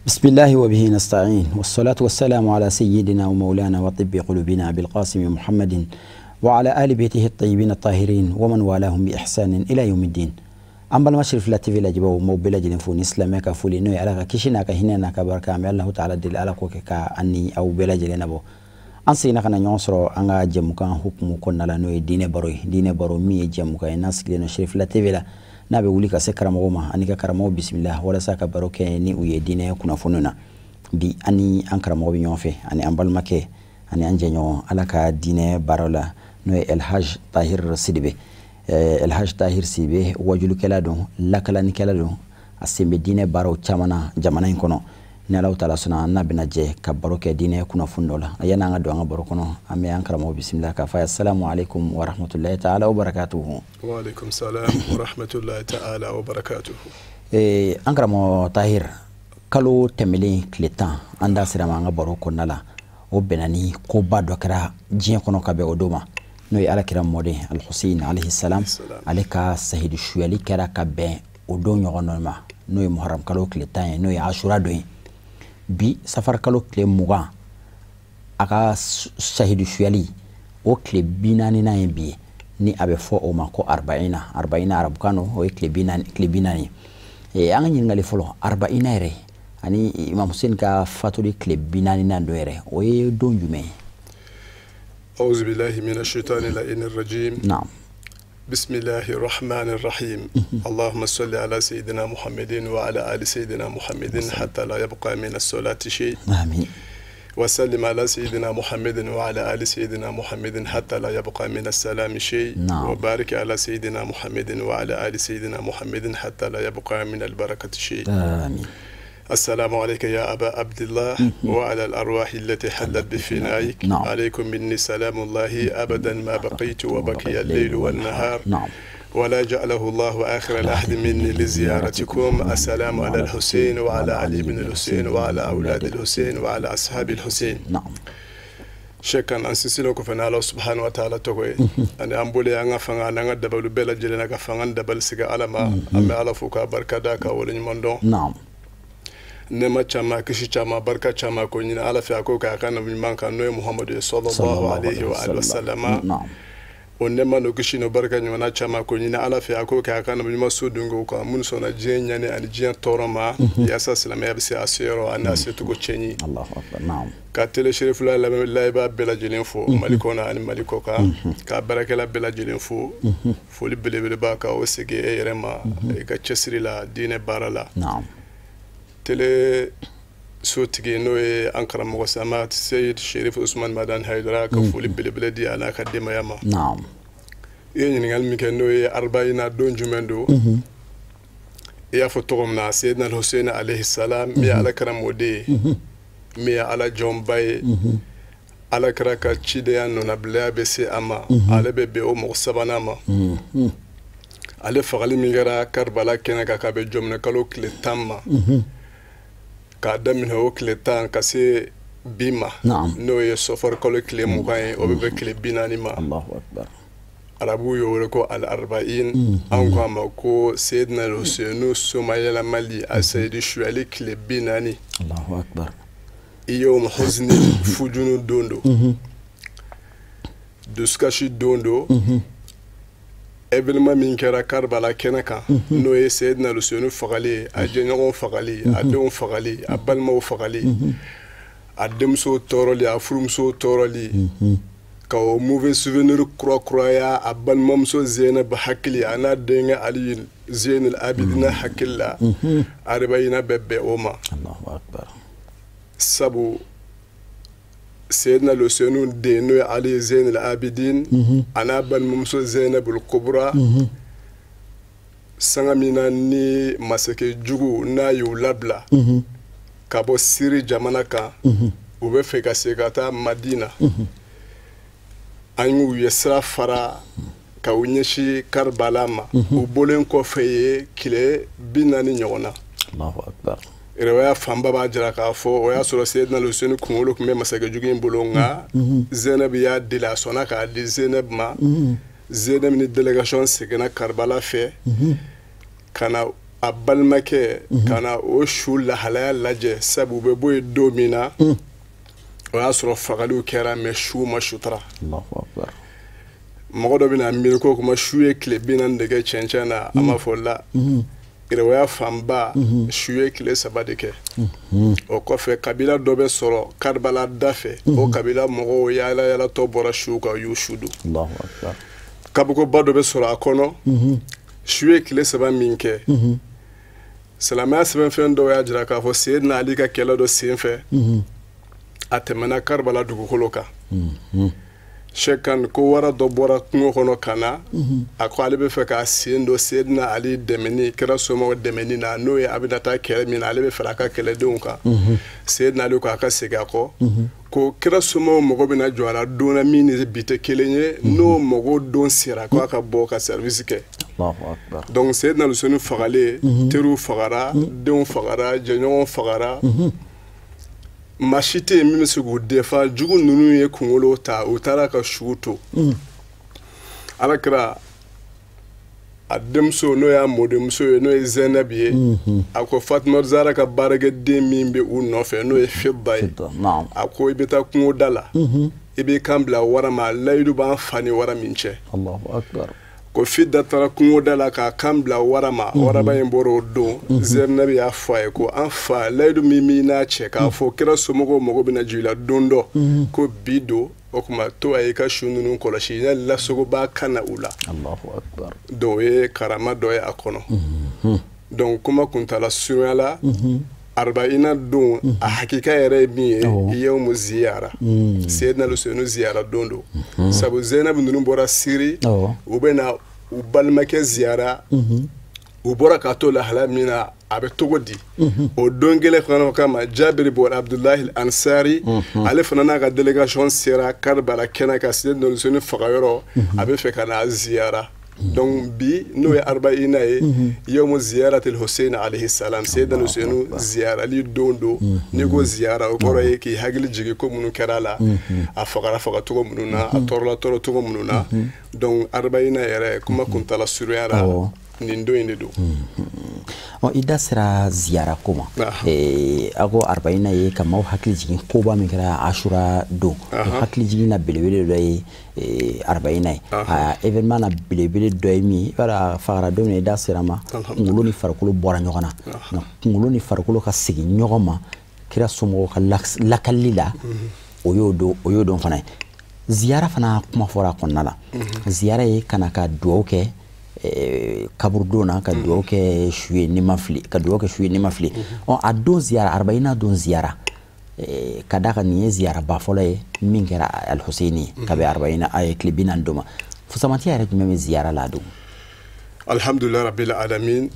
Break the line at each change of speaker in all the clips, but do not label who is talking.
بسم الله وبه نستعين والصلاة والسلام على سيدنا ومولانا وطب قلوبنا بالقاسم محمد وعلى آل بيته الطيبين الطاهرين ومن والاهم بإحسان إلى يوم الدين. An balima Cherifila TV lajɛbaw, maaw bɛɛ lajɛlen fo ni silamɛ ka foli, n'o ye Ala ka kisi n'a ka hinɛ n'a ka barika. An bɛ Alahu taala deli, Ala k'o kɛ ka an ni aw bɛɛ lajɛlen nabɔ. An seginna ka na ɲɔgɔn sɔrɔ an ka jɛmukan hukumu kɔnɔna la, n'o ye diinɛ baro ye. Diinɛ baro min ye jɛmukan ye n'a sigilen don Cherifila TV la, n'a bɛ wuli ka se karamɔgɔw ma ani ka karamɔgɔw bisimila walasa ka baro kɛ ni u ye diinɛ kunnafoniw na. Bi, an ni an karamɔgɔ bɛ ɲɔgɔn fɛ, ani an balimakɛ, ani an jɛɲɔgɔn Ala ka diinɛ baaraw la, n'o ye Elhaj Tahir Sidibe. Elhaj Tahir Sidibe, wajulikɛla don, lakalanikɛla don, a sen bɛ diinɛ baaraw caman na jamana in kɔnɔ. Ni Alahu taala sɔnna, an n'a bɛna jɛ ka baro kɛ diinɛ kunnafoni dɔ la. Yanni an ka don an ka baro kɔnɔ, an bɛ an karamɔgɔ bisimila k'a fɔ a ye: Asalamu aleykum wa rahmatulahi taala wa barakatuhu.
Wa aleykum salam wa rahmatulahi taala wa barakatuhu.
An karamɔgɔ Tahir, kalo tɛmɛlen tile 10, an da sera ma an ka baro kɔnɔna la, o bɛnna ni koba dɔ kɛra diɲɛ kɔnɔ ka bɛn o don ma, n'o ye Alakira mɔden Alhusein alayhi salam, ale ka sahidu suyali kɛra ka bɛn o don ɲɔgɔn dɔ ma, n'o ye muharam kalo tile 10 ye, n'o ye Asura don ye. Bi, safar kalo tile 20, a ka sahidu suyali o tile 40nan ye bi ye, ni a bɛ fɔ o ma ko arbaina. Arbaina arabukan don, o ye tile 40, tile 40 ye. An ka ɲininkali fɔlɔ, arbaina yɛrɛ ani Imam Hussein ka fatuli tile 40nan don yɛrɛ, o ye don jumɛn ye?
أعوذ بالله من الشيطان اللعين الرجيم. بسم الله الرحمن الرحيم. اللهم صل على سيدنا محمد وعلى آل سيدنا محمد حتى لا يبقى من الصلاة شيء.
آمين.
وسلم على سيدنا محمد وعلى آل سيدنا محمد حتى لا يبقى من السلام شيء. وبارك على سيدنا محمد وعلى آل سيدنا محمد حتى لا يبقى من البركة شيء.
آمين.
السلام عليك يا أبا عبد الله وعلى الأرواح التي حلت بفنائك. عليكم مني سلام الله أبدا ما بقيت وبقي الليل والنهار. ولا جعله الله آخر العهد مني لزيارتكم. السلام على الحسين وعلى علي بن الحسين وعلى أولاد الحسين وعلى أصحاب الحسين. Shekan an sinsinnen kɔfɛ n'Ala subhanahu wa ta'ala tɔgɔ ye, ani an bolo an ka fanga n'an ka dabali bɛɛ lajɛlen ka fanga dabali sigi Ala ma, an bɛ Ala fo k'a barika da, k'a waleɲuman dɔn. Nɛɛma caman, kisi caman, barika caman ko ɲini Ala fɛ a ko k'a ka nabi ɲuman kan, n'o ye Muhamadu ye sallallahu alayhi wa alihi wa sallama. O nɛɛma n'o kisi n'o barika ɲɔgɔnna caman ko ɲini Ala fɛ a ko k'a ka nabi ɲuman so dungew kan, minnu sɔnna diɲɛ ɲani ani diɲɛ tɔɔrɔ ma, yaasa silamɛya bɛ se a seyɔrɔ ani a secogo cɛɲi.
Allahu akbar. Naam.
Ka télé Cherifila layibaa bɛɛ lajɛlen fo Mali kɔnɔ ani Mali kɔ kan, ka baarakɛla bɛɛ lajɛlen fo, foli belebeleba ka o segin e yɛrɛ ma i ka cɛsiri la diinɛ baara la. Télé sotigi, n'o ye an karamɔgɔ Sama Seyid Sherif Usman Madan Haidara, ka foli belebele di a n'a ka denbaya ma. I ye ɲininkali min kɛ, n'o ye arbaina don jumɛn don, i y'a fɔ cogo min na, Seyidina Hussein alayhi salam, min ye Ala kira mɔden ye, min ye Ala jɔnba ye, Ala kira ka cidenya nɔnabilaya bɛ se a ma, ale bɛ bɛn o mɔgɔ sabanan ma. Ale fagali min kɛra Karibala kɛnɛ kan ka bɛn jɔminɛ kalo tile 10 ma, k'a daminɛ o tile 10 ka se bi ma, n'o ye sɔfɔri kalo tile 20 ye, o bɛ bɛn tile 40 ma.
Allahu akbar.
Arabuw y'o wele ko al arba'in, an ko a ma ko Seyidina Hussein somayɛlɛmali a sayidu suyali tile 40.
Allahu akbar.
Yawm huzni, fujunu don don, dusukasi don don. Événement min kɛra Karibala kɛnɛ kan, n'o ye Seyidina Hussein fagali ye, a jɛɲɔgɔnw fagali, a denw fagali, a balimaw fagali, a denmusow tɔɔrɔli, a furumusow tɔɔrɔli, ka o mauvais souvenir kurakuraya a balimamuso Zeynab hakili a n'a denkɛ Ali Zeynal Abidina hakili la, arbaina bɛ bɛn o ma.
Allahu akbar.
Sabu Seyidina Hussein den, n'o ye Ali Zeynal Abidin, a n'a balimamuso Zeynabul Kubra, sanga min na ni masakɛ jugu n'a y'u labila ka bɔ Siri jamana kan, u bɛ fɛ ka se ka taa Madina, an y'u ye sira fara ka u ɲɛsin Karibala ma. U bɔlen kɔfɛ ye tile 40 ɲɔgɔn na.
Allahu akbar.
Riwaya fanba b'a jira k'a fɔ o y'a sɔrɔ Seyidina Hussein kunkolo tun bɛ masakɛ jugu in bolo, nka Zeynab y'a deli, a sɔnna k'a di Zeynab ma. Zeynab ni délégation seginna Karibala fɛ ka na. a balimakɛ ka na o su lahalaya lajɛ, sabu u bɛ bɔ yen don min na, o y'a sɔrɔ fagaliw kɛra, mais su ma sutura. Mɔgɔ dɔ bɛna miiri ko kuma su ye tile 40 de kɛ cɛncɛn na, a ma fɔ la. Yɛrɛwaya fanba su ye tile 3 de kɛ. O kɔfɛ kabila dɔ bɛ sɔrɔ Karibala da fɛ, o kabila mɔgɔw yaala yaalatɔ bɔra su kan, u y'u su don. Kabakoba dɔ bɛ sɔrɔ a kɔnɔ, su ye tile 3 min kɛ, silamɛya sɛbɛnfɛn dɔw y'a jira k'a fɔ Seydina Ali ka kɛlɛ dɔ senfɛ, a tɛmɛna Karibala dugukolo kan. Sɛkan ko wara dɔ bɔra kungo kɔnɔ ka na, a ko ale bɛ fɛ k'a sen don Seydina Ali dɛmɛni, kira somɔgɔw dɛmɛni na, n'o ye a bɛna taa kɛlɛ min na, ale bɛ fara a ka kɛlɛdenw kan. Seydina Ali ko a ka segin a kɔ, ko kira somɔgɔw mɔgɔ bɛna jɔ a la don na min ni bi tɛ kelen ye, n'o mɔgɔw don sera ko a ka bɔ ka service kɛ. Donc Seydina Hussein fagalen, teriw fagara, denw fagara, jɛɲɔgɔnw fagara. Maa si tɛ yen min bɛ se k'u defa. Jugu ninnu ye kunkolo ta, u taara ka su to. Ala kɛra a denmuso, n'o y'a mɔdenmuso ye, n'o ye Zɛnɛbi ye, a ko Fatima Zara ka baarakɛden min bɛ u nɔfɛ, n'o ye Fidda ye, a ko i bɛ taa kungo da la, i b'i kan bila wara ma, layidu b'an fa ni wara min cɛ. Ko Fidda taara kungo da la k'a kan bila wara ma, waraba in bɔra o don. Zɛnɛbi y'a fɔ a ye ko an fa, layidu min b'i n'a cɛ, k'a fɔ kira somɔgɔw mago bɛna jɔ i la don dɔ, ko bi don, o tuma to a y'i ka su ninnu kɔlɔsi, yanni lasogoba ka na u la. Donc o ye karama dɔ ye a kɔnɔ. Donc kuma kuntala surunya la, arbaina don a hakika yɛrɛ ye min ye, yawmu ziyara, Seydina Hussein ziyara don don. Sabu Zeynab ninnu bɔra Siri, u bɛ na u balimakɛ ziyara, u bɔra k'a to lahala min na, a bɛ cogo di? O don kelen fana kama, Jabir bɔra Abdullahi Ansari, ale fana n'a ka délégation sera Karibala kɛnɛ kan, Seydina Hussein fagayɔrɔ, a bɛ fɛ ka na ziyara. Donc bi n'o ye arbaina ye, yawmu ziyaratil Hussein alayhi salam, Seydina Hussein ziyarali don don. N'i ko ziyara, o kɔrɔ ye k'i hakili jigin ko minnu kɛra a la, a fagara fagacogo minnu na, a tɔɔrɔla tɔɔrɔcogo minnu na. Donc arbaina yɛrɛ kuma kuntala surunya la, nin don in de don.
I da sera ziyara ko ma, a ko arbaina ye ka maaw hakili jigin koba min kɛra Ashura don. O hakili jigin na belebele dɔ ye arbaina ye. A événement na belebele dɔ ye min, i b'a dɔn a fagara don min, i da sera ma, kunkolo ni farikolo bɔra ɲɔgɔn na. Nka kunkolo ni farikolo ka segin ɲɔgɔn ma kira somɔgɔw ka lakalili la, o y'o don, o y'o don fana ye. Ziyara fana kuma fɔra a kɔnɔna la. Ziyara ye ka na ka duwawu kɛ kaburudon na, ka duwawu kɛ su ye ni ma fili, ka duwawu kɛ su ye ni ma fili. A don ziyara, arbaina don ziyara, ka d'a kan nin ye ziyaraba fɔlɔ ye min kɛra Al-Husseini ye ka bɛn arbaina a ye tile 40 don ma. Fusamantiya yɛrɛ jumɛn bɛ ziyara la a don?
Alhamdulilahi rabbil alamin.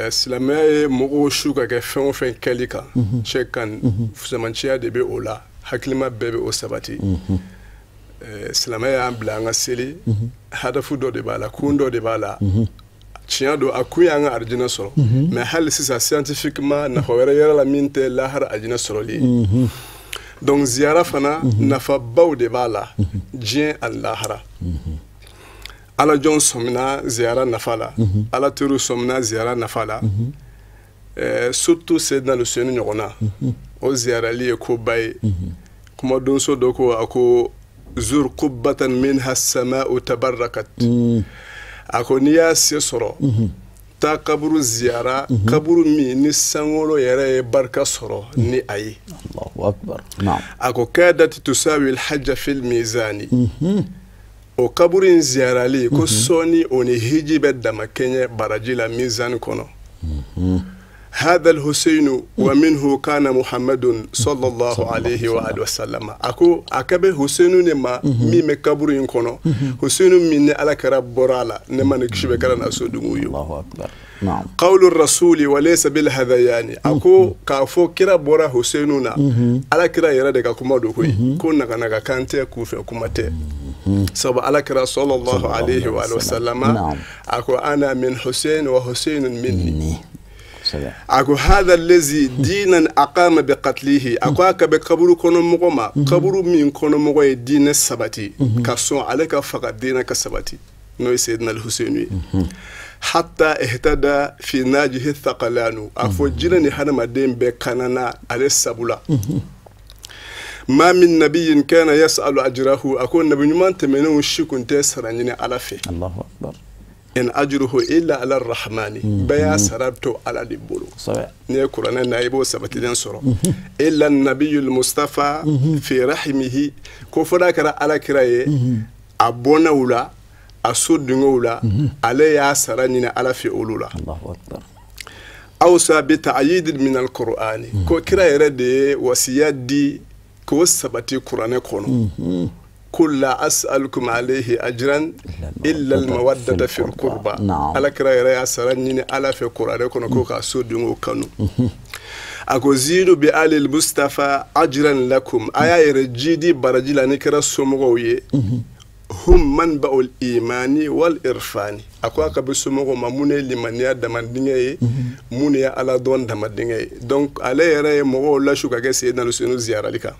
Silamɛya ye mɔgɔw su ka kɛ fɛn o fɛn kɛli kan, cɛ kan fusamanciya de bɛ o la, hakilima bɛɛ bɛ o sabati. Silamɛya y'an bila an ka seli, hadafu dɔ de b'a la, kun dɔ de b'a la. Tiɲɛ don, a kun y'an ka arijinɛ sɔrɔ, mais hali sisan scientifiquement nafa wɛrɛ yɛrɛ la min tɛ lahara arijinɛ sɔrɔli ye. Donc ziyara fana nafabaw de b'a la, diɲɛ ani lahara. Ala jɔn sɔmina ziyara nafa la, Ala teriw sɔmina ziyara nafa la, surtout Seydina Hussein ɲɔgɔn na, o ziyarali ye koba ye. Kuma donso dɔ ko, a ko zur qubbatan minha as-sama'u tabarrakat. A ko n'i y'a se sɔrɔ, taa kaburu ziyara, kaburu min ni sankolo yɛrɛ ye barika sɔrɔ ni a ye. A ko kadat tusawi al-hajja fil mizani. O kaburu in ziyarali ko sɔɔni o ni hiji bɛ dama kɛɲɛ baraji la mizani kɔnɔ. هذا الحسين ومنه كان محمد صلى الله عليه وآله وسلم. أكو أكبر حسين نما مي مكبر ينكونو حسين من على كرب برالا نما نكشف كرنا أسودمويو.
الله أكبر. نعم.
قول الرسول وليس بالهذيان. أكو كافو كرا برا حسيننا على كرا يرد كما دوكوي كون نغنا كانتي كوفي كوماتي. سبب على كرا صلى الله عليه وآله وسلم.
نعم.
أكو أنا من حسين وحسين مني. أكو هذا الذي دينا أقام بقتله. أكو أكبر قبر كونو مغما قبر من كونو مغوي دين السبتي كسون عليك فقط دينك السبتي نوي سيدنا الحسين. Hatta ihtada fi najihi thaqalanu a fɔ jinɛ ni hadamaden bɛɛ kanana ale sabula. Ma min nabiyyin kana yas'alu ajrahu a ko nabi ɲuman tɛmɛnenw si kun tɛ sara ɲini Ala fɛ.
Allahu akbar.
In ajruhu illa ala rahmani bɛɛ y'a sara to Ala de bolo. N'i ye kuranɛ na i b'o sabatilen sɔrɔ. Illa nabiyul mustafa fi rahimihi ko fo n'a kɛra Ala kira ye a bɔnnaw la a so dungew la ale y'a sara ɲini Ala fɛ olu la.
Allahu akbar.
Awsa bi ta'yid min al-Qur'ani ko kira yɛrɛ de ye wasiya di k'o sabati kuranɛ kɔnɔ. Qul la as'alukum alayhi ajran illa al-mawaddata fil qurba. Ala kira yɛrɛ y'a sara ɲini Ala fɛ kuranɛ kɔnɔ ko k'a so dungew kanu. A ko zidu bi alil mustafa ajran lakum a y'a yɛrɛ jidi baraji la ni kɛra somɔgɔw ye. Hum manba'ul imani wal irfani a ko a ka bɛ somɔgɔw ma mun ye limaniya damadingɛ ye mun ye Ala dɔn damadingɛ ye. Donc ale yɛrɛ ye mɔgɔw lasu ka kɛ Seyidina Lusenu ziyarali kan.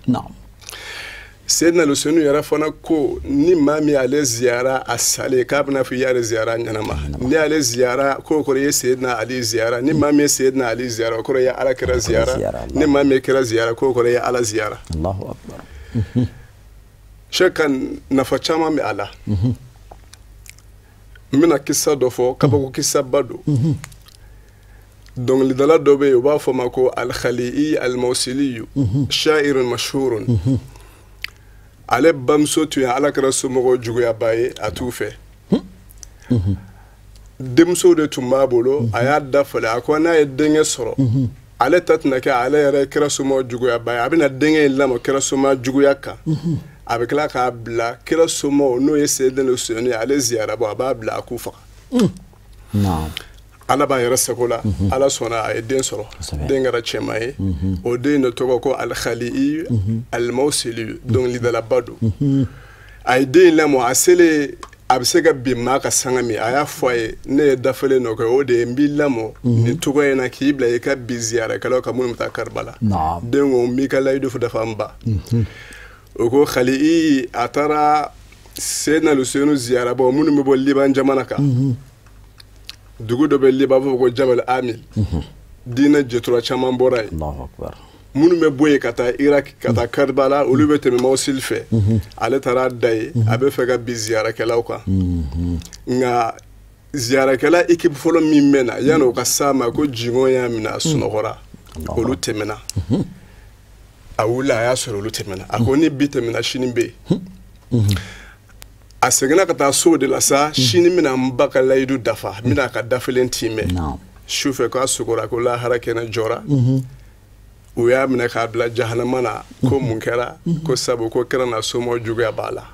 Seyidina Lusenu yɛrɛ fana ko ni maa min y'ale ziyara a salen k'a bɛna fɔ i y'ale ziyara ɲɛnama. Ni y'ale ziyara k'o kɔrɔ i ye Seyidina Ali ziyara. Ni maa min ye Seyidina Ali ziyara o kɔrɔ i ye Ala kira ziyara. Ni maa min ye kira ziyara k'o kɔrɔ i ye Ala ziyara.
Allahu akbar.
Cheikh nafa caman bɛ a la. N bɛna kisa dɔ fɔ kabako kisaba don. Dɔnkilidala dɔ bɛ yen u b'a fɔ ma ko Al-Khali'i Al-Mawsiliyu sha'irun mashhurun. Ale bamuso tun ye Ala kɛra somɔgɔw juguyaba ye a t'u fɛ. Denmuso de tun b'a bolo a y'a da falen a ko n'a ye denkɛ sɔrɔ ale ta tɛna kɛ ale yɛrɛ kɛra somɔgɔw juguyaba ye a bɛna denkɛ in lamɔ kɛra somɔgɔ juguya kan. A bɛ tila k'a bila kira somɔgɔw n'o ye Seyidina Lusenu ye ale ziyarabɔ a b'a bila a k'u faga. Ala b'a yɛrɛ sago la Ala sɔnna a ye den sɔrɔ den kɛra cɛman ye o den de tɔgɔ ko Al-Khali'i Al-Mawsili dɔnkilidalaba don. A ye den in lamɔ a selen a bɛ se ka bin maa ka sanga min a y'a fɔ a ye ne ye dafalen dɔ kɛ o de ye n b'i lamɔ nin tɔgɔ in na k'i bila i ka bin ziyarakɛlaw kan minnu bɛ taa Karibala. Den ko n b'i ka layidu dafa n ba. O ko Khali'i a taara Seyidina Lusenu ziyarabɔ minnu bɛ bɔ Liban jamana kan. Dugu dɔ bɛ Liban b'a fɔ ko Jabal Amil. Diinɛ jɛtura caman bɔra yen. Minnu bɛ bɔ yen ka taa Irak ka taa Karibala olu bɛ tɛmɛ Mawsil fɛ. Ale taara da yen a bɛ fɛ ka bin ziyarakɛlaw kan. Nka ziyarakɛla équipe fɔlɔ min bɛ na yanni o ka s'a ma ko jingɔn y'a minɛ a sunɔgɔra olu tɛmɛna. A wulila a y'a sɔrɔ olu tɛmɛna a ko ni bi tɛmɛna sini bɛ yen. A seginna ka taa so de la sa sini bɛna n ba ka layidu dafa n bɛna a ka dafelen tiimɛ. Su fɛ k'a sogora ko lahara kɛnɛ jɔra u y'a minɛ k'a bila jahanama na ko mun kɛra ko sabu ko kɛra na somɔgɔ juguya b'a la.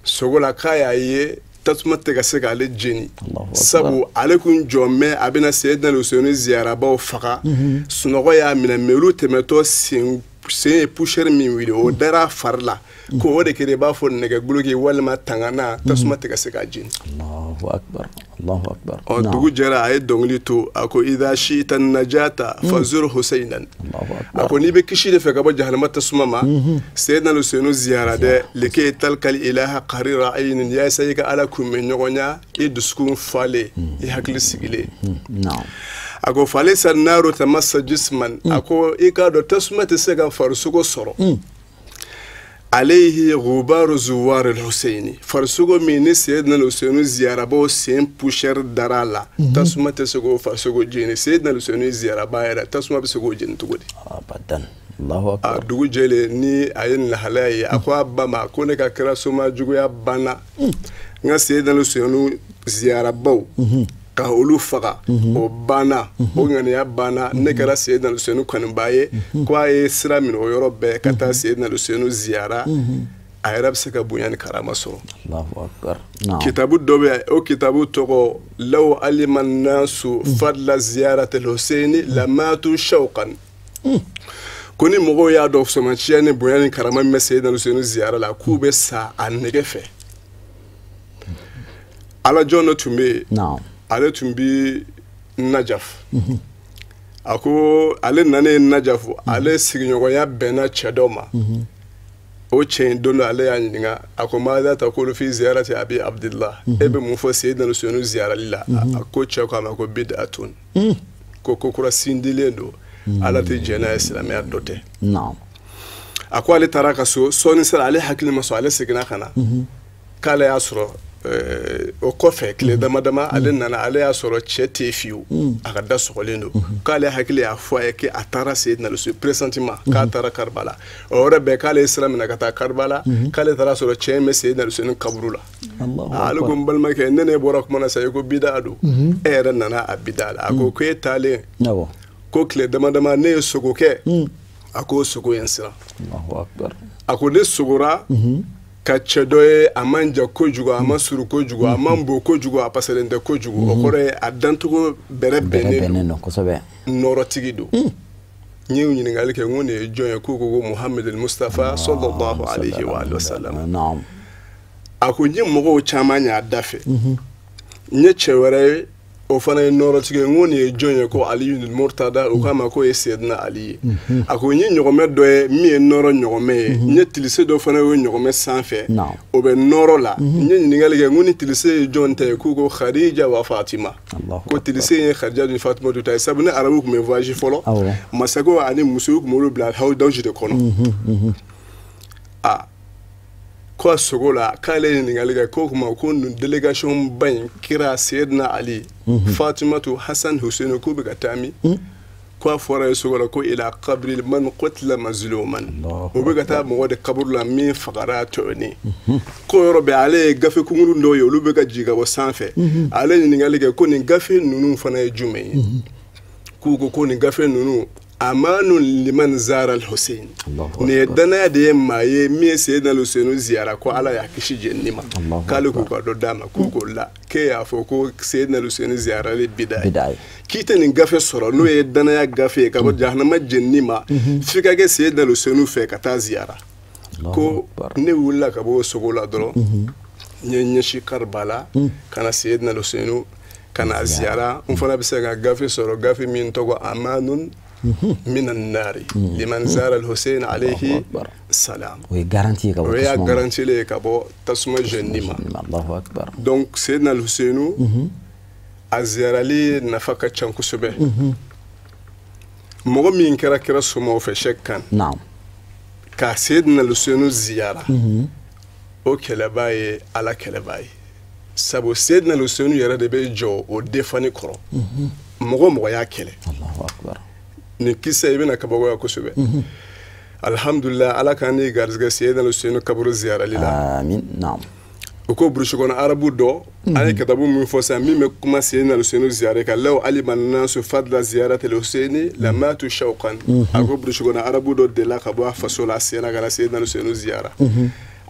Sogo la k'a y'a ye tasuma tɛ ka se k'ale jeni sabu ale kun jɔ mɛ a bɛna Seyidina Lusenu ziyarabaw faga sunɔgɔ y'a minɛ mɛ olu tɛmɛtɔ sen ye poussière min wuli o dara a fari la ko o de kɛra i b'a fɔ nɛgɛguloki walima tangana tasuma tɛ ka se k'a jeni.
Allahu akbar. Allahu akbar.
Ɔ dugu jɛra a ye dɔnkili to a ko idha shi'ta najata fazur Husaynan. A ko n'i bɛ kisi de fɛ ka bɔ jahanama tasuma ma Seyidina Lusenu ziyara dɛ likay talkal ilaha qarira aynin yaasa i ka Ala kunbɛ ɲɔgɔnya i dusukun falen i hakili sigilen. A ko falaysa naaru tamassa jisman a ko i k'a dɔn tasuma tɛ se ka farisogo sɔrɔ. Alayhi ghubaru zuwar al-Husayni farisogo min ni Seyidina Lusenu ziyarabaw sen poussière dara la tasuma tɛ se k'o farisogo jeni. Seyidina Lusenu ziyaraba yɛrɛ tasuma bɛ se k'o jeni cogo di?
Abadan. Allahu akbar.
A dugu jɛlen ni a ye nin lahalaya ye a ko a ba ma ko ne ka kira soma juguya banna n ka Seyidina Lusenu ziyarabaw ka olu faga o banna o ŋaniya banna ne kɛra Seyidina Lusenu kanuba ye ko a ye sira minɛ o yɔrɔ bɛɛ ka taa Seyidina Lusenu ziyara a yɛrɛ bɛ se ka bonya ni karama sɔrɔ.
Allahu akbar.
Kitabu dɔ bɛ yen o kitabu tɔgɔ law alima nasu fadla ziyarati Huseyni lamatu shawqan. Ko ni mɔgɔw y'a dɔn sɔmɔciya ni bonya ni karama min bɛ Seyidina Lusenu ziyara la k'u bɛ sa a nɛgɛ fɛ. Ala jɔn dɔ tun bɛ yen. Ale tun bi Najaf. A ko ale nanen Najaf ale sigiɲɔgɔnya bɛnna cɛ dɔ ma. O cɛ in don dɔ ale y'a ɲininka, a ko maada taqulu fi ziyarati abi Abdillah, e bɛ mun fɔ Seyidina Huseyinu ziyarali la? A ko cɛ ko a ma ko bid'atun, ko ko kura sindilen don, Ala tɛ jɛn n'a ye, silamɛya dɔ tɛ. A ko ale taara ka so, sɔɔni sera ale hakili ma sɔn, ale seginna ka na k'ale y'a sɔrɔ o kɔfɛ tile dama dama ale nana, ale y'a sɔrɔ cɛ tɛ fiyewu, a ka da sɔgɔlen don, k'ale hakili y'a fɔ a ye k'a taara Seyidina Huseyinu pressentiment k'a taara Karibala. O yɔrɔ bɛɛ k'ale ye sira minɛ ka taa Karibala, k'ale taara sɔrɔ cɛ in bɛ Seyidina Huseyinu kaburu la. Ale ko n balimakɛ, ne ne bɔra kuma na sa, i ko bida don, e yɛrɛ nana a bida la. A ko k'e taalen ko tile dama dama ne ye sogo kɛ, a ko sogo ye n siran. A ko ne sogora ka cɛ dɔ ye, a man jan kojugu, a ma suru kojugu, a man bon kojugu, a pasalen tɛ kojugu, o kɔrɔ ye a dancogo bɛrɛ bɛnnen
don kosɛbɛ,
nɔrɔtigi don. N ye ɲininkali kɛ, n ko nin ye jɔn ye? K'u ko ko Muhamadu Mustafa sallallahu alayhi wa sallam. A ko n ye mɔgɔw caman y'a da fɛ, n ye cɛ wɛrɛ ye, o fana ye nɔrɔtigi ye, n ko nin ye jɔn ye? Ko Aliyu Murtada, o k'a ma k'o ye Seyidina Ali ye. A ko n ye ɲɔgɔmɛ dɔ ye min ye nɔrɔ ɲɔgɔmɛ ye, n ye tilise dɔ fana ye ɲɔgɔmɛ sanfɛ, o bɛ nɔrɔ la. N ye ɲininkali kɛ, n ko ni tilise ye jɔn ta ye? K'u ko Khadija wa Fatima, ko tilise ye Khadija ni Fatima ta ye. Sabu ni arabu tun bɛ voyage fɔlɔ, masakɛw ani musow tun b'olu bila hawudaji de kɔnɔ. A ko a sogo la k'ale ye ɲininkali kɛ, k'o kuma ko nin délégation ba in kira Seyidina Ali, Fatimatu, Hasan, Hussein, k'u bɛ ka taa min? Ko a fɔra ye sogo la ko ila kabiri man qutila mazluman, o bɛ ka taa mɔgɔ de kaburu la min fagara tɔɲɔni. Ko yɔrɔ bɛɛ ale ye gafe kunkurun dɔw ye, olu bɛ ka jigin ka bɔ sanfɛ. Ale ye ɲininkali kɛ ko nin gafe ninnu fana ye jumɛn ye? K'u ko nin gafe ninnu amanu liman zara al-Hussein, nin ye danaya de ye maa ye min ye Seyidina Hussein ziyara, ko Ala y'a kisi jenini ma, k'ale k'u ka dɔ d'a ma. K'u ko la k'e y'a fɔ ko Seyidina Hussein ziyarali bida ye, k'i tɛ nin gafe sɔrɔ n'o ye danaya gafe ye ka bɔ jahanama jenini ma, f'i ka kɛ Seyidina Hussein fɛ ka taa ziyara. Ko ne wulila ka bɔ o sogo la dɔrɔn, n ye ɲɛsin Karibala ka na Seyidina Hussein ka na ziyara. N fana bɛ se ka gafe sɔrɔ, gafe min tɔgɔ amanun min an-nari liman zara al-Hussein alayhi salam.
O ye garantie ye ka bɔ
tasuma ma, o y'a garantie le ye ka bɔ tasuma jenini ma.
Allahu akbar.
Donc Seyidina Hussein a ziyarali nafa ka ca kosɛbɛ. Mɔgɔ min kɛra kira somaw fɛ Cheikh Kan, ka Seyidina Hussein ziyara, o kɛlɛbaa ye Ala kɛlɛbaa ye. Sabu Seyidina Hussein yɛrɛ de bɛ jɔ o defani kɔrɔ, mɔgɔ mɔgɔ y'a kɛlɛ.
Allahu akbar.
Nin kisa i bɛna kabakoya kosɛbɛ. Alhamdulillah, Ala k'an ni garisɛgɛ Seyidina Hussein kaburu ziyarali la.
Amin. Naam.
O ko burusi kɔnɔ arabu dɔ, an ye kitabu min fɔ sisan min bɛ kuma Seyidina Hussein ziyara kan, law alima nasu fadla ziyarati al-Hussein lamatu shawqan. A ko burusi kɔnɔ arabu dɔ delila ka bɔ a faso la, a sen na ka na Seyidina Hussein ziyara.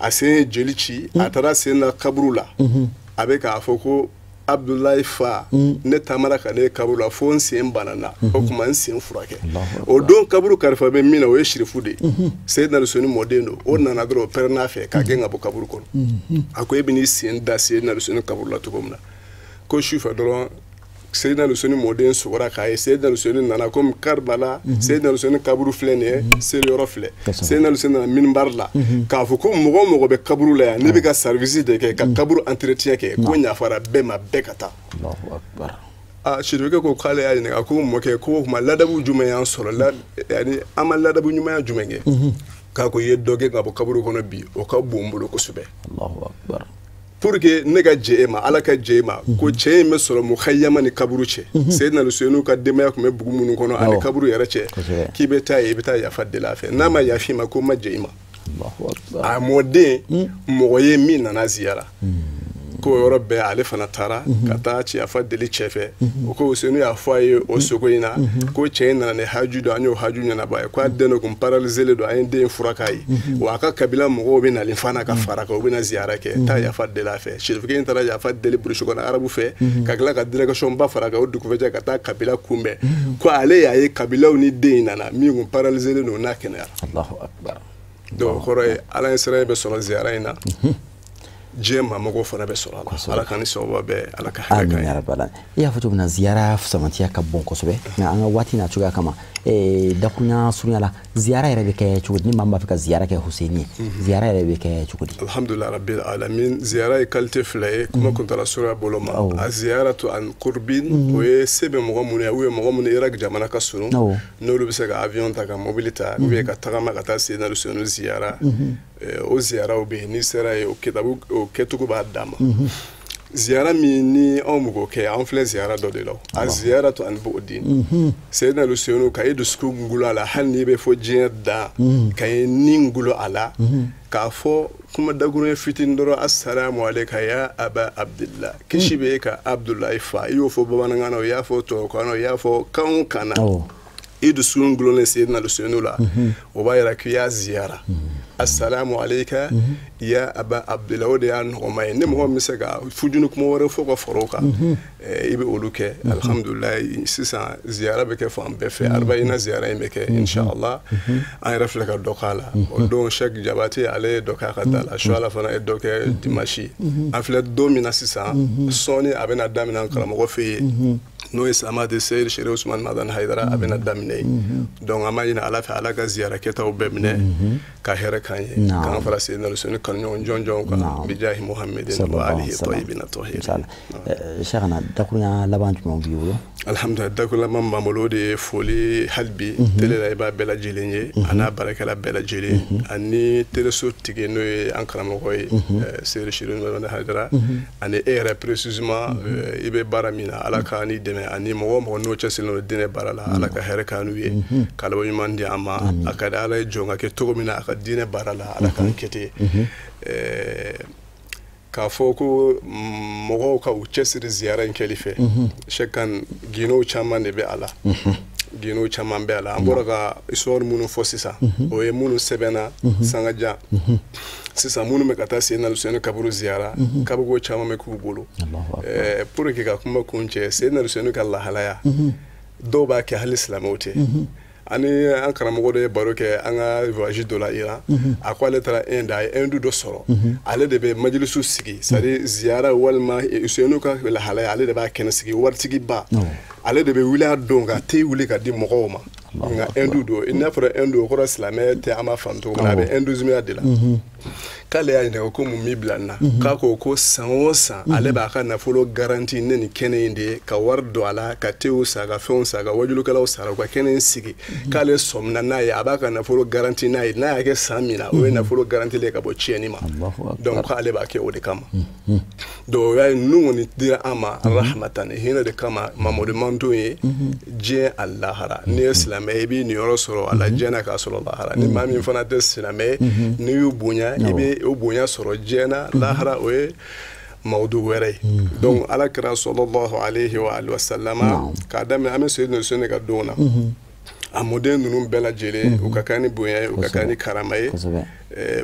A sen ye jeli ci, a taara sen na kaburu la, a bɛ k'a fɔ ko Abdoulaye fa, ne taamara ka ne kaburu la fo n sen banana, o tuma n sen furakɛ. O don kaburu kalifa bɛ min na, o ye Sirifu de ye, Seyidina Hussein mɔden don. O nana dɔrɔn o pɛrɛnn'a fɛ k'a gɛn ka bɔ kaburu kɔnɔ. A ko e bɛ n'i sen da Seyidina Hussein kaburu la cogo min na? Ko su fɛ dɔrɔn Seyidina Hussein mɔden sogora k'a ye. Seyidina Hussein nana komi Karibala, Seyidina Hussein kaburu filɛ nin ye, seli yɔrɔ filɛ. Seyidina Hussein nana minbar la k'a fɔ ko mɔgɔ o mɔgɔ bɛ kaburu la yan, ne bɛ ka service de kɛ, ka kaburu entretien kɛ, ko ɲafara bɛɛ ma, bɛɛ ka taa.
Allahu akbar.
A Sirikɛ ko k'ale y'a ɲininka ko mɔkɛ, ko o tuma ladabu jumɛn y'an sɔrɔ, yani an ma ladabu ɲumanya jumɛn kɛ? K'a ko i ye dɔ kɛ ka bɔ kaburu kɔnɔ bi, o ka bon n bolo kosɛbɛ.
Allahu akbar.
Pour que ne ka jɛ e ma, Ala ka jɛ e ma, ko cɛ in bɛ sɔrɔ muhayyama ni kaburu cɛ. Seyidina Hussein ka denbaya tun bɛ bugu minnu kɔnɔ ani kaburu yɛrɛ cɛ, k'i bɛ taa yen, i bɛ taa yafa deli a fɛ. N'a ma yafa i ma, ko ma jɛ i ma. A mɔden mɔgɔ ye min nana ziyara, ko yɔrɔ bɛɛ ale fana taara ka taa yafa deli cɛ fɛ. O ko Hussein y'a fɔ a ye o sogo in na, ko cɛ in nana ni haju dɔ, an y'o haju ɲɛnabɔ a ye, k'a den dɔ kun paralysé don, an ye den fura k'a ye, wa a ka kabila mɔgɔw bɛ nalen fana ka fara kan, u bɛna ziyara kɛ, taa yafa deli a fɛ. Sirifukɛ in taara yafa deli burusi kɔnɔ arabu fɛ, ka tila ka délégation ba fara kan o dugufɛjɛ ka taa kabila kunbɛn, ko ale y'a ye kabilaw ni den in nana min kun paralysé don, n'a kɛnɛyara.
Allahu akbar.
Donc o kɔrɔ ye Ala ye sira in bɛ sɔrɔ ziyara in na, diɲɛ maamɔgɔw fana bɛ sɔrɔ a la. Ala ka ni sababu bɛɛ, Ala ka hɛrɛ k'an ye.
Amin ya rabbal alamin. I y'a fɔ cogo min na, ziyara samatiya ka bon kosɛbɛ, nka an ka waati n'a cogoya kama, Dakurunya surunya la ziyara yɛrɛ bɛ kɛ cogo di ni maa min b'a fɛ ka ziyara kɛ Huseni ye ziyara yɛrɛ bɛ kɛ cogo di?
Alhamdulillah rabbil alamin. Ziyara ye qualité fila ye kuma kuntala surunya bolo ma. A ziyaratu an qurbin o ye se bɛ mɔgɔ minnu ye ou bien mɔgɔ minnu Irak jamana ka surun n'olu bɛ se ka avion ta ka mobili ta ou bien ka tagama ka taa Seydina Huseni ziyara. O ziyaraw bɛ yen n'i sera yen o kitabu o kɛcogo b'a dan ma. Ziyara min ni anw bɛ k'o kɛ an filɛ ziyara dɔ de la a ziyaratu an bu'din. Seydina Huseni ka i dusukun gulo a la hali n'i bɛ fɔ diɲɛ dan ka i ni gulo a la k'a fɔ kuma dakuruɲɛ fitinin dɔrɔn assalamu alayka ya aba abdillah kisi bɛ e ka Abdulayi fa i y'o fɔ bamanankan na o y'a fɔ tubabukan na o y'a fɔ kan o kan na i dusukun gulonnen Seydina Huseni la o b'a yira k'i y'a ziyara. Assalamu alayka ya aba abdullah o de y'a nɔgɔma ye ni mɔgɔ min bɛ se ka fujunu kuma wɛrɛ fɔ ka fara o kan i bɛ olu kɛ. Alhamdulilayi sisan ziyara bɛ kɛ fan bɛɛ fɛ arbaina ziyara in bɛ kɛ inshallah an yɛrɛ filɛ ka dɔ k'a la o don Cheikh Jabate ale ye dɔ k'a ka da la Suala fana ye dɔ kɛ dimanche an filɛ don min na sisan sɔɔni a bɛna daminɛ an karamɔgɔ fɛ yen n'o ye Samadi Seyid Sherif Usman Madani Hayidara a bɛna daminɛ yen. Donc an b'a ɲini Ala fɛ Ala ka ziyara kɛtaw bɛɛ minɛ ka hɛrɛ k'an ye k'an fara Seydina Huseni kanuɲɔgɔn jɔnjɔnw kan bijahi Muhammadin wa alihi tayyibina tahirin.
Cheikhana dakurunya laban jumɛn b'i bolo?
Alhamdulillah dakurunya laban b'an bolo o de ye foli hali bi télé la i b'a bɛɛ lajɛlen ye a n'a baarakɛla bɛɛ lajɛlen ani teleso tigi n'o ye an karamɔgɔ ye Seyid Sherif Madani Hayidara ani e yɛrɛ précisément i bɛ baara min na Ala k'a ni dɛmɛ ani mɔgɔ o mɔgɔ n'o cɛsirilen don diinɛ baara la Ala ka hɛrɛ k'an n'u ye ka laban ɲuman di an ma a ka di Ala ye jɔn ka kɛ cogo min na a ka diinɛ baara la Ala k'an kɛ ten. K'a fɔ ko mɔgɔw ka u cɛsiri ziyara in kɛli fɛ Cheikh Kane gindow caman de bɛ a la gindow caman bɛ a la an bɔra ka histoire minnu fɔ sisan o ye minnu sɛbɛnna sangajan sisan minnu bɛ ka taa Seydina Huseni kaburu ziyara kabako caman bɛ k'u bolo pour que ka kuma kun cɛ Seydina Huseni ka lahalaya dɔw b'a kɛ hali silamɛw tɛ. Ani an karamɔgɔ dɔ ye baro kɛ an ka voyage dɔ la Iran a ko ale taara Inde a ye Inde dɔ sɔrɔ ale de bɛ majilisu sigi c'est à dire ziyara walima Huseni ka lahalaya ale de b'a kɛnɛ sigi waritigiba ale de bɛ wuli a don ka te wuli ka di mɔgɔw ma nka Inde don n'a fɔra Inde o kɔrɔ silamɛ tɛ an b'a faamu cogo min na a bɛ hindouisme de la k'ale y'a ɲininka ko mun b'i bila nin na k'a ko ko san o san ale b'a ka nafolo garanti ne nin kɛnɛ in de ye ka wari don a la ka tew san ka fɛnw san ka wajulukɛlaw sara u ka kɛnɛ in sigi k'ale sɔmina n'a ye a b'a ka nafolo garanti n'a ye n'a y'a kɛ san min na o ye nafolo garantilen ka bɔ tiɲɛni ma donc k'ale b'a kɛ o de kama. Donc o y'a ye ninnu kɔni dira an ma rahmatan hinɛ de kama Mamadu manton ye diɲɛ a lahara n'i ye silamɛ i b'i niyɔrɔ sɔrɔ a la diɲɛ na k'a sɔrɔ lahara ni maa min fana tɛ silamɛ n'i y'u bonya i bɛ o bonya sɔrɔ diɲɛ na lahara o ye mawdu wɛrɛ ye. Donc Ala kira sallallahu alayhi wa alihi wa sallama k'a daminɛ an bɛ Seydina Huseni ka don na a mɔden ninnu bɛɛ lajɛlen u ka kan ni bonya ye u ka kan ni karama ye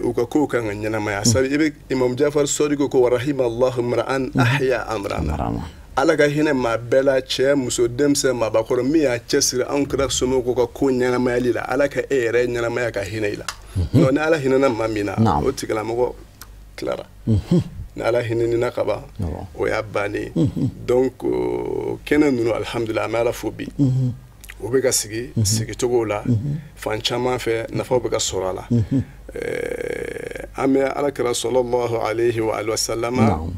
u ka kow kan ka ɲɛnamaya sabu i bɛ Imam Jafar Sadiq ko rahimallahu imra'an ahya amrana Ala ka hinɛ maa bɛɛ la cɛ muso denmisɛn maabakɔrɔ min y'a cɛsiri anw kira somɔgɔw ka ko ɲɛnamayali la Ala ka e yɛrɛ ɲɛnamaya ka hinɛ i la. Donc ni Ala hinɛna maa min na o tigilamɔgɔ tilara ni Ala hinɛnina ka ban o y'a bannen. Donc kɛnɛ ninnu alhamdulillah an bɛ Ala fo bi o bɛ ka sigi sigicogo la fan caman fɛ nafaw bɛ ka sɔrɔ a la. An bɛ Ala kira sallallahu alayhi wa alihi wa sallama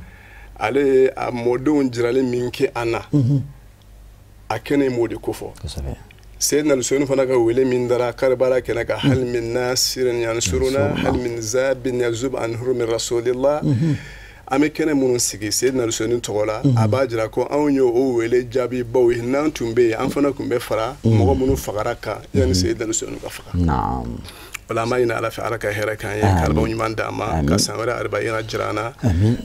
ale ye a mɔdenw jirali min kɛ an na a kɛnɛ m'o de kofɔ. Seydina Huseni fana ka wele min dara Karibala kɛnɛ kan hal min nasirin yansuruna hal min zabin yazub an hurumi rasulillah an bɛ kɛnɛ minnu sigi Seydina Huseni tɔgɔ la a b'a jira ko anw ye o wele jaabi baw ye n'an tun bɛ yen an fana tun bɛ fara mɔgɔ minnu fagara kan yanni Seydina Huseni ka faga. Wala an b'a ɲini Ala fɛ Ala ka hɛrɛ k'an ye karibaw ɲuman d'an ma ka san wɛrɛ arbaina jira an na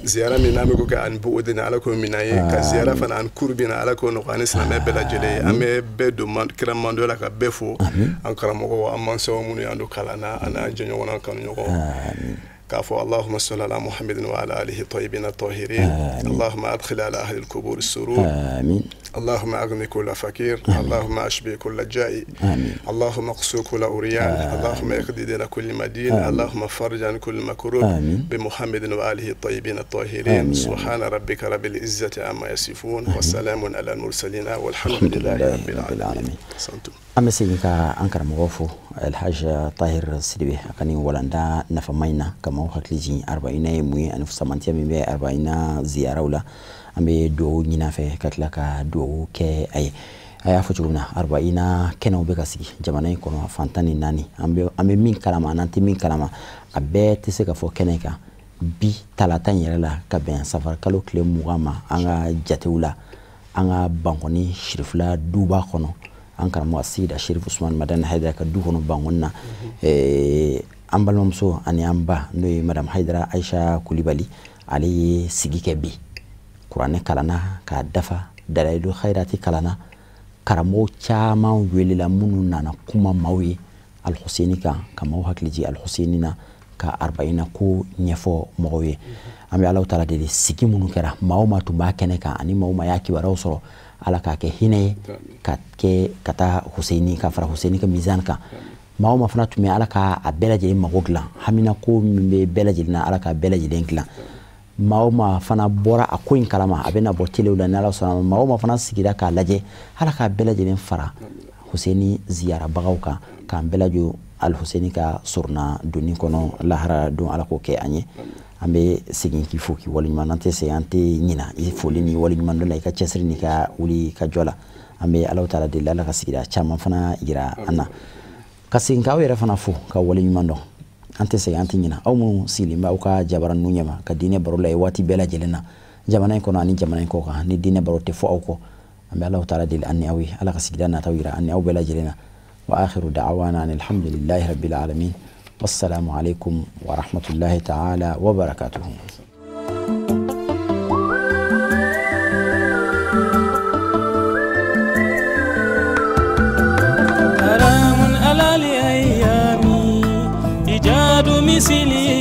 ziyara min n'an bɛ ko kɛ ani bu'udina Ala k'o minɛ an ye ka ziyara fana ani kurubina Ala k'o nɔgɔya ani silamɛ bɛɛ lajɛlen ye an bɛ bɛɛ don kira mando la ka bɛɛ fo an karamɔgɔw an mansaw minnu y'an don kalan na an n'an jɛɲɔgɔn n'an kanuɲɔgɔn كافو اللهم صل على محمد وعلى آله الطيبين الطاهرين. اللهم أدخل على أهل القبور السرور. آمين. اللهم أغني كل فقير. آمين. اللهم أشبي كل جائع. آمين. اللهم اقصو كل أوريان. آمين. اللهم اقضي دين كل مدين. آمين. اللهم فرج عن كل مكروب. آمين. بمحمد وآله الطيبين الطاهرين. آمين. سبحان ربك رب العزة عما يصفون. آمين. وسلام على المرسلين والحمد لله رب العالمين.
An bɛ segin ka an karamɔgɔ fo Alhaji Tahir Sidibe a ka nin walanda nafama in na ka maaw hakili jigin arbaina ye mun ye ani fusamantiya min bɛ arbaina ziyaraw la. An bɛ dugawu ɲini a fɛ ka tila ka dugawu kɛ a ye. A y'a fɔ cogo min na arbaina kɛnɛw bɛ ka sigi jamana in kɔnɔ fan 14. An bɛ min kalama n'an tɛ min kalama a bɛɛ tɛ se ka fɔ kɛnɛ kan. Bi talata in yɛrɛ la ka bɛn safar kalo tile 20 ma an ka jatew la an ka Bankɔni Sirifila duba kɔnɔ an karamɔgɔ Seyida Sherif Usman Madani Hayidara ka du kɔnɔ Bankɔni na, an balimamuso ani an ba n'o ye Madame Hayidara Ayisa Kulibali ale ye sigi kɛ bi. Kuranɛ kalanna k'a dafa, Dalayilu Hayirati kalanna, karamɔgɔw caman welela minnu nana kuma maaw ye Alhuseni kan ka maaw hakili jigin Alhuseni na ka arbaina ko ɲɛfɔ mɔgɔw ye. An bɛ Alahu taala deli sigi minnu kɛra maa o maa tun b'a kɛnɛ kan ani maa o maa y'a kibaruyaw sɔrɔ Ala k'a kɛ hinɛ ye ka kɛ ka taa Huseni ka fara Huseni ka mizan kan. Maa o maa fana tun bɛ Ala k'a bɛɛ lajɛlen mago dilan, hamina ko min bɛ bɛɛ lajɛlen na Ala k'a bɛɛ lajɛlen dilan. Maa o maa fana bɔra a ko in kalama a bɛna bɔ telew la ni Ala sɔnna ma. Maa o maa fana sigira k'a lajɛ Ala k'a bɛɛ lajɛlen fara Huseni ziyarabagaw kan k'an bɛɛ lajɔ Alhuseni ka sorona donni kɔnɔ lahara don Ala k'o kɛ an ye. An bɛ segin k'i fo k'i waleɲuman, an tɛ segin an tɛ ɲina i foli ni waleɲuman dɔ la i ka cɛsiri n'i ka wuli ka jɔ la. An bɛ Alahu taala deli Ala ka sigida caman fana yira an na. Ka segin k'aw yɛrɛ fana fo ka waleɲuman dɔn. An tɛ segin an tɛ ɲina aw minnu sigilen bɛ aw ka jabara ninnu ɲɛma ka diinɛ baro la ye waati bɛɛ lajɛlen na jamana in kɔnɔ ani jamana in kɔ kan ni diinɛ baro tɛ fɔ aw kɔ. An bɛ Alahu taala deli an ni aw ye Ala ka sigida nataw yira an ni aw bɛɛ lajɛlen na. Wa akhiru da'wana alhamdulillahi rabbil alamin. Wassalamu alaikum wa rahmatullahi ta'ala wa barakatuhu.
سلام على الأيام إيجاد مثلي.